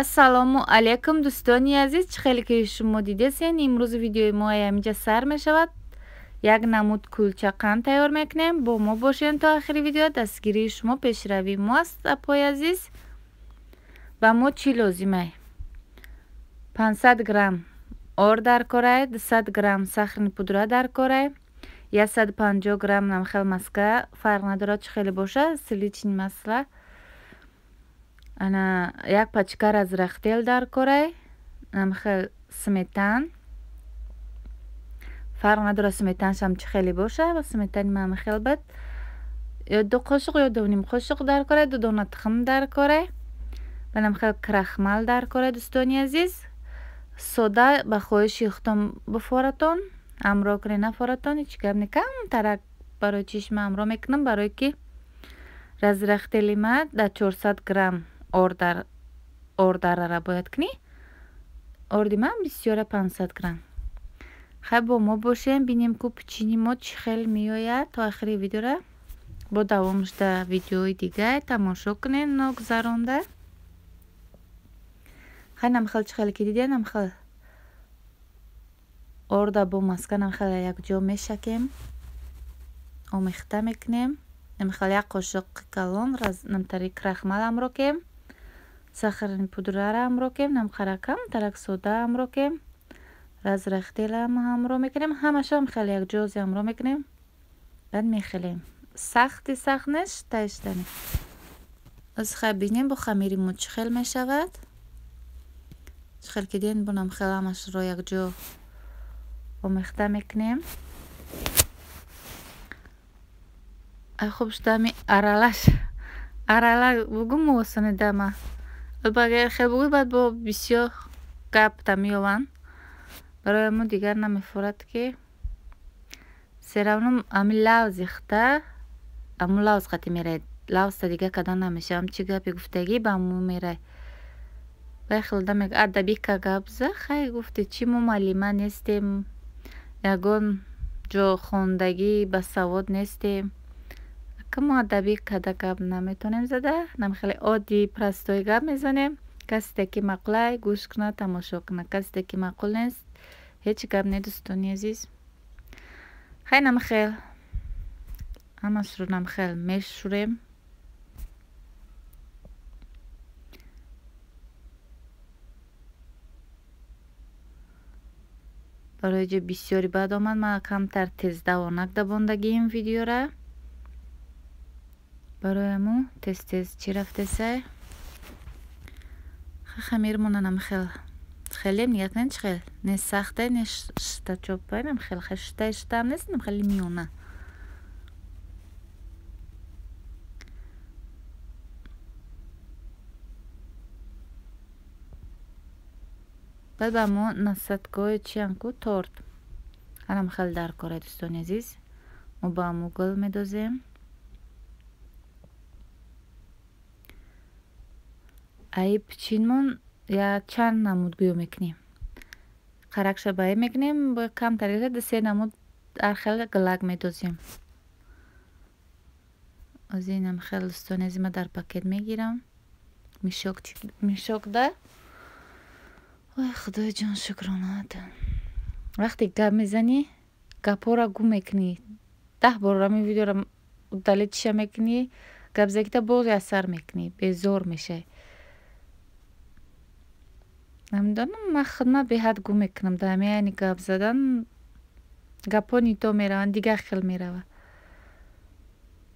Ассалому алайкум дӯстони азиз, чӣ хеле ки шумо дидесен, имрӯз видеои мо ҳаминҷа сар мешавад. Як намуд кулча қанд тайёр мекунем. Бо мо бошед то охири видео. Дастгирии шумо пешравии мо аст, апои азиз. Ба мо чӣ лозимай? 500 грамм орд даркорай, 200 грамм сахарни пудра даркорай, 150 грамм намхел маска, фарқ надорад чӣ хеле боша, сливочное масло, ана як пачка разрыхитель даркорай, намхел сметан, фарқ надорад сметаншам чӣ хеле боша, ва сметани ман хел бад, ё 2 қошуқ ё 2.5 қошуқ даркорай, 2 дона тухм даркорай, ва намхел крахмал даркорай. Дӯстони азиз, сода ба хоҳиши худтон бифоратон, ҳамроҳ кунед, нафоратон, ҳеҷ гап не. Камтарак барои чишма ҳамроҳ мекунам, барое ки разрыхители ма дар 400 грамм ордарара бояд кунӣ. Орди ман бисёра 500 грамм. Хай бо мо бошем, бинем ку печини мо чӣ хел меояд. То охири видеора бо давомаш дар видеои дигар тамошо кунед ногузаронда. Хай намхел чӣ хеле ки дидед, намхел орда бо маска намхел якҷо мешакем, омехта мекунем. Намхел як қошуқ калон намтари крахмал ҳамроҳ кем, сахарни пудрара ҳамроҳ кем, намхара камтарак сода ҳамроҳ кем, разрыхитель ҳамроҳ мекунем. Ҳамаша хеле якҷози ҳамроҳ мекунем, баъд мехелем. Сахти сахт нест, таиштани. Оз хай бинем бо хамири мо чӣ хел мешавад. Чӣ хел ки дидем, бо намхел ҳамашро якҷо омехта мекунем. Ай хуб шуда ами аралаш арала бугум осоне дама. Агар хел бугӯй, баъд бо бисёр гап та меёванд. Барои мо дигар намефорад ки серавно ами лавзи хта, аму лавз қати мерай. Лавзта дигар кадан намешавам. Чӣ гапе гуфтагӣ ба аму мерай. Бай хелда мега адабӣ ка гап за, хай гуфте чӣ мо муаллима нестем, ягон ҷо хондагӣ басавод нестем. Ка мо адабӣ када гап наметонем зада, нам хеле оддӣ простой гап мезанем. Касите ки маъқулай гӯш кунад, тамошо кунад, касите ки маъқул нест, ҳеҷ гап не, дӯстони азиз. Хай намхел ҳамашро намхел мешӯрем. Барои ҷо бисёри баъд омад, ман камтар тездавонак дабондагиим видеора. Барои аму тез-тез чӣ рафтесай. Хамирмона намхел хелем, нигаҳ кунед чӣ хел не сахте, не шта чопай, намхел хел шта штаам нест, намхели миёна. Баъд ба мо насадкои чиам ку торт ҳанам хел даркора, дӯстони азиз. Мо ба аму гул медозем. Аи печинмон я чанд намуд гӯё мекунем. Қаракша баи мекунем, бо камтар гирифта 2-3 намуд ҳар хел гилак медозем. Оз инам хел дӯстони азиз, ма дар пакет мегирам. Мишок мишок да. Ой, худои ҷон, шукронаат. Вақте гап мезанӣ, гапҳоро гум мекунӣ. 10 бор ҳамин видеоро удалитиша мекунӣ, гапзагита боз асар мекунӣ, безор мешавӣ. Намедонам, ман худма беҳад гум мекунам. Дар ҳамин айни гап задан гапҳо нито мераванд, дигар хел меравад.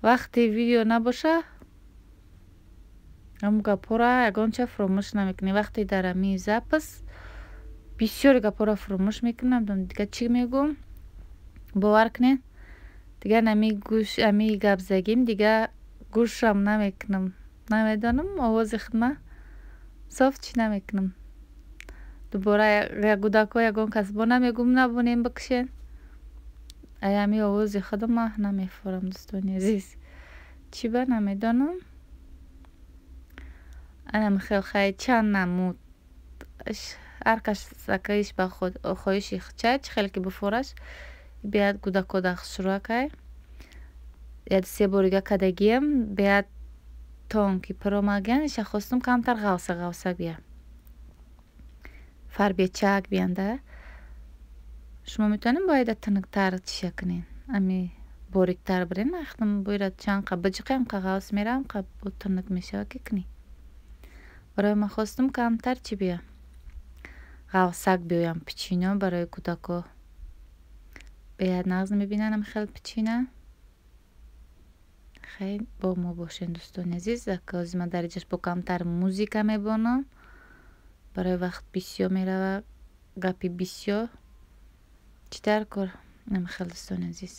Вақте видео набоша, ҳамун гапҳоро ягонча фуромӯш намекунӣ. Вақте дар ҳамин запис бисёри гапҳоро фуромӯш мекунам, намедонам дигар чӣ мегӯм. Бовар кунед, дигар нами гӯш, ҳами гапзагим дигар гӯшам намекунам. Намедонам, овози худма соф чӣ намекунам. Дубора гудако ягон кас бо намегӯм, набонем бикушен. Ай ҳами овози худам ман намефорам, дӯстони азиз. Чӣ ба намедонам. Анам хел хай чанд намуд. Ҳар кас акаиш ба хоҳиши чай чӣ хеле ки бифораш, беҳад гудако дахшуракай. Як се борига кадагиам, беҳад тонки пиромагиан, иша хостум камтар ғавса ғавса бия. Фарбечак биянда. Шумо метавонед бояд тунуктар чиша кунед. Ами бориктар бирен, ахтам бояд чанд қа биҷиқем, қа ғавс мерам, қа тунук мешава ки кунӣ. Барои ман хостум камтар чӣ бия? Ғавсак биёям печенье барои кӯдако. Беҳад нағз мебинанам хел печенье. Хеле бо мо бошед, дӯстони азиз. Ҳозир ман дар инҷаш бо камтар музика мебонам. Барои вақт бисёр мерава, гапи бисёр. Чӣ дар кор? Хел дӯстони азиз.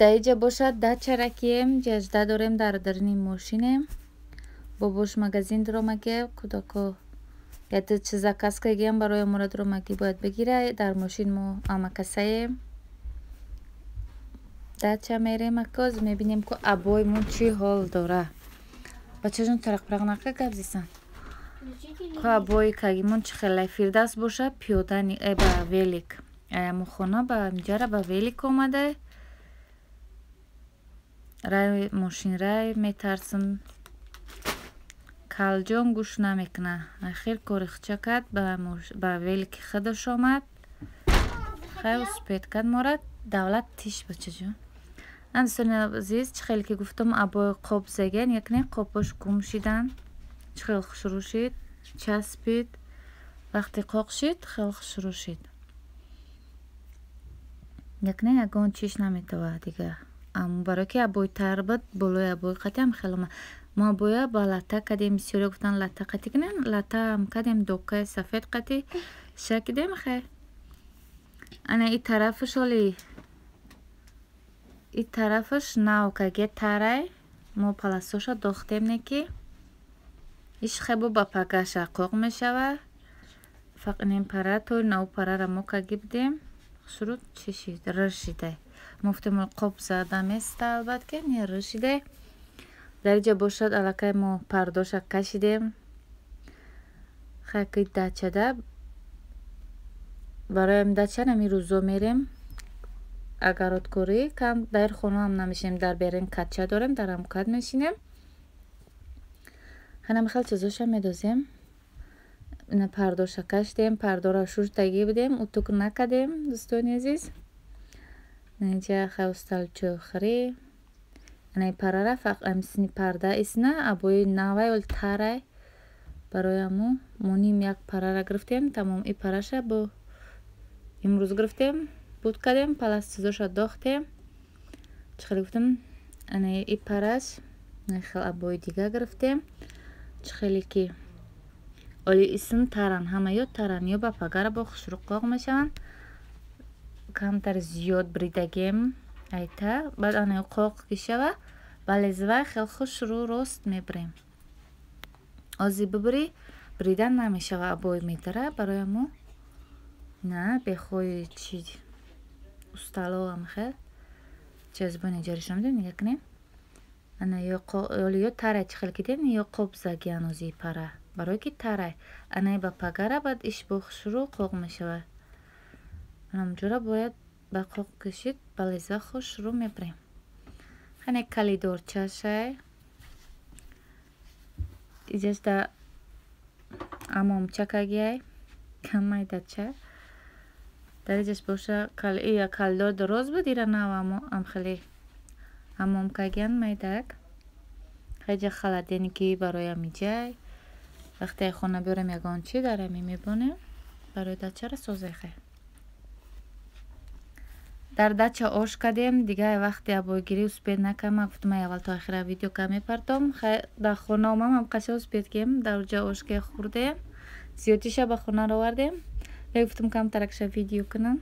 Дар иҷа бошад дачаракием, ҷажда дорем, дар даруни мошинем. Бобош магазин дуромаге, кӯдако ята чиз заказ кардагиам, барои амора дуромагӣ бояд бигира. Дар мошин мо амакасаем. Дача мерем, акоз мебинем, ку обоймон чӣ ҳол дора. Бачаҷон, тарақпарақ нака, гап зисан. Ку обои кагимон чӣ хелай. Фирдавс боша пиёда ба велик. Аяму хона ба инҷара ба велик омада. Рай мошинрай метарсам. Калҷон гӯш намекуна. Ахир кори хича кард, ба велики худаш омад. Хай, успеть кард мора. Давлат тиш, бачаҷон. Дӯстони азиз, чӣ хеле ки гуфтам, обои қоб заген, якне қобҳош гум шидан. Чӣ хел хушрӯ шид, часпид. Вақте қоқ шид, хеле хушрӯ шид. Якне ягон чиш наметавад дига. Барое ки обои тар буд, болои обои қатиам хеле омад. Мо обоя ба лата кардем, бисёре гуфтанд, лата қатӣ кунем, латаам кардем, докаи сафед қатӣ шакидем, хай. Ана и тарафаш оли, и тарафаш нав каге тарай, мо паласоша дохтем, не ки иш хебо ба пагаша қоқ мешава. Фақат пара то нав парара мо каги будем, хушрӯ чӣ шид, рашидай. Мо гуфтем, қоб зада места, албат ки не рашидай. Дар иҷа бошад аллакай мо пардоша кашидем. Хай, ки дачада барои дача нами рӯзо мерем огородкорӣ кам, дар хонаам намешинем, дар берин катча дорем, дар ҳам кат мешинем. Ҳанами хел чизоша медозем. Ина пардоша кашидем, пардора шуштагӣ будем, утюг накардем, дӯстони азиз. Инҷа хай устал чойхӯрӣ. Ана парара фақат парда исна обои навай, ол тарай. Барои ҳамо мо ним як парара гирифтем, тамом и параша бо имрӯз гирифтем, буд кардем, палас чизоша дохтем. Чӣ хеле гуфтам, ана и параш хел обои дига гирифтем. Чӣ хеле ки оли исм таран, ҳама ё таран, ё ба пагара бо хушрӯ қоқ мешаванд. Камтар зиёд бридагем айта, баъд ана қоқ ки шава, ба лезвай хел хушрӯ рост мебирем. Ози бибирӣ, бридан намешава, обой медара. Барои ҳамо на бехои чи усталоам хел чазбони ҷаришон медем, нигаҳ кунем. Ана ё тарай, чӣ хел кидем, ё қоб загиян ози пара. Барое ки тарай. Анаи ба пагара баъд иш бо хушрӯ қоқ мешавад. Анамҷора бояд ба қоқ кашид, ба лезва хушрӯ мебирем. Хане калидорчашай. Иҷаш да амомча кагиай, камайдача. Дар иҷаш боша калидор дароз буд, ира нав амхеле ҳамом кагиян майдак. Хайҷа холодильники барои амиҷай. Вақте хона биёрем, ягон чи дар ами мебонем. Барои дачара созай, хай. Дар дача ош кардем, дига вақти обойгирӣ успеть накардам. Гуфтам, аввал то охира видео ка мепартом. Хай, дар хона омам, ҳам қаша успеть кем, дар уҷа ошке хӯрдем. Зиёдиша ба хона ровардем. Гуфтам, камтаракша видео кунам.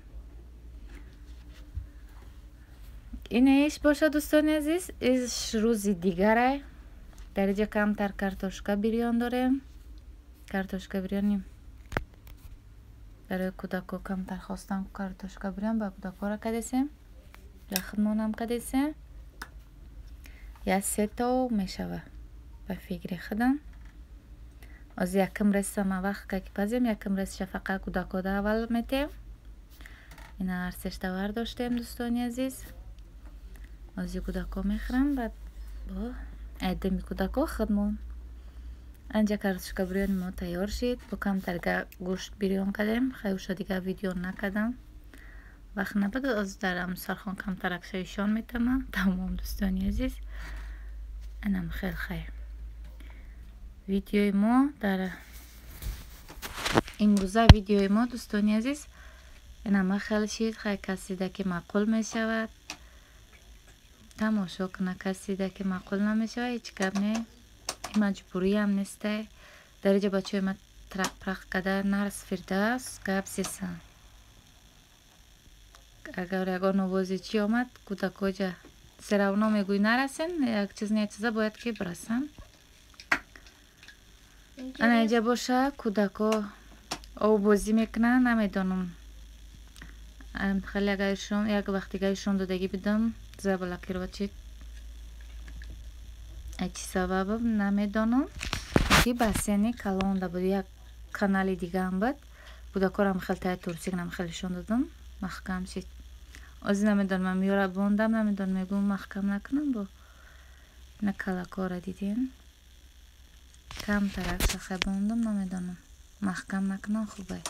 Ин иш бошад, дӯстони азиз, иш рӯзи дигарай. Дар иҷа камтар картошка бирён дорем. Картошка бирёни барои кӯдако камтар хостам, картошка бирён ба кӯдакора кадесем. Дар худмонам кадесем. Як сето мешава ба фикри худам. Ози якм ресама вақт ки пазем, якм ресша фақат кӯдакода аввал метем. Ина ҳар сешта вардоштем, дӯстони азиз. Ози кӯдако мехӯрам, баъд бо айдами кӯдако худмон. Анҷа картошка бирёни мо тайёр шид. Бо камтар гӯшт бирён кардем. Хай, уша дига видео накардам. Вақт набуд, оз дар амсархон камтаракша ишон метамам. Тамом, дӯстони азиз. Анам хел, хай. Видеои мо дар имрӯза, видеои мо, дӯстони азиз, инама хел шид. Хай, касида ки маъқул мешавад, тамошо куна, касида ки маъқул намешавад, ҳеҷ гап не, маҷбуриям нестай. Дар иҷа бачаҳои ма трақпрақ карда, нарс Фирдавс гап зесан. Агар ягон овози чӣ омад, кӯдакоҷа. Всё равно мегӯй, нарасен, як чиз не чиза бояд ки бирасан. Ана инҷа боша, кӯдако оббозӣ мекунанд. Намедонам, хеле агаршон як вақти гаишон додагӣ будам, заблокировать. Чӣ сабаб, намедонам, ки бассейни калонда буд, як канали дигаам буд. Кӯдакорам хел таи турсикнам хелешон додам, маҳкам шид. Озӣ намедонам, ёра бондам, намедонам, мегӯм, маҳкам накунам. Бо на калакора дидем, камтарак шахай бондам, намедонам, маҳкам накунам, хубай.